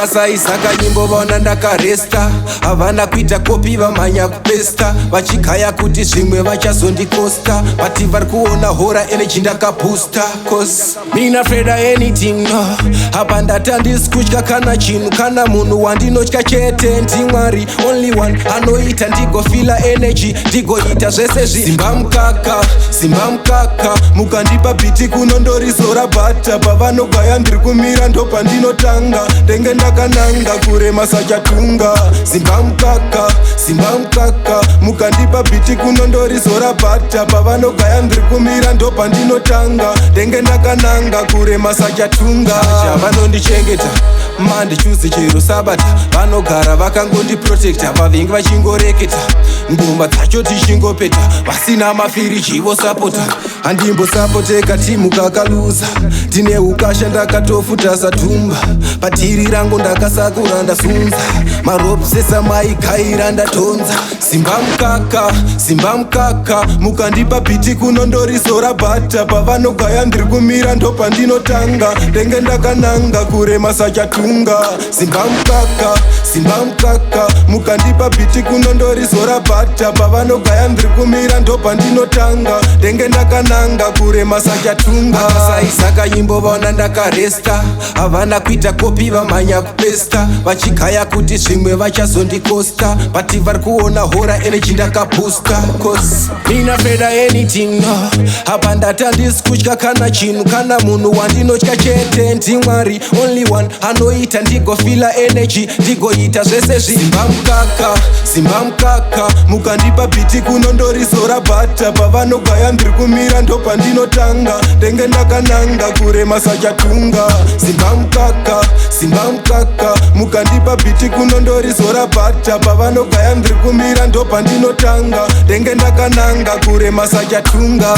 Vakasaisa kanyimbo vaona ndakaresta. Havana kuita copy, vamhanya kupesta, vachigaya kuti zvimwe vachazondikosta, but vari kuona hora energy ndakaboosta, 'cause me not afraid of anything, no. Apa ndati handisi kutya kana chinhu kana munhu. Wandinotya chete ndiMwari, only one anoita ndigofila energy, ndigoita zvese zvi. Simba mukaka, simba mukaka, mukandipa beat kuno ndorizora butter. Pavanogaya ndiri kumira ndopandinotanga, ndenge ndakananga kurema sachatunga. Simba mukaka, simba mukaka, mukandipa beat kuno ndorizora butter. Pavanogaya ndiri kumira ndopandinotanga, ndenge ndakananga kurema sachatunga. Vanondichengeta mandichuzi chero sabata, vanogara vakangondiprotecta, vavengi vachingoreketa, ngoma dzacho tichingopeta, vasina mafiriji vosapota. Handimbosapoteka timu kakaluza, ndine ukasha ndakatofuta satumba. Padhiri rangu ndakasakura, ndasunza maropsesa maigaira ndatonza. Simba mukaka, simba mukaka, mukandipa beat kuno ndorizora butter. Pavanogaya ndiri kumira ndopandinotanga, ndenge ndakananga kurema sachatunga. Simba mukaka, simba mukaka, mukandipa beat kuno ndorizora butter. Pavanogaya ndiri kumira ndopandinotanga, ndenge ndakananga kurema sachatunga. Vakasaisa kanyimbo vaona ndakaresta. Havana kuita copy, vamhanya kupesta, vachigaya kuti zvimwe vachazondikosta, but vari kuona hora energy ndakaboosta, 'cause me not afraid of anything, no. Apa ndati handisi kutya kana chinhu kana munhu. Wandinotya chete ndiMwari, only one anoita ndigofila energy, ndigoita zvese zvi. Simba mukaka, simba mukaka, mukandipa beat kuno ndorizora butter. Pavanogaya ndiri kumira ndopandinotanga, ndenge ndakananga kurema sachatunga. Simba mukaka, simba mukaka, mukandipa beat kuno ndorizora butter. Pavanogaya ndiri kumira ndopandinotanga, ndenge ndakananga kurema sachatunga.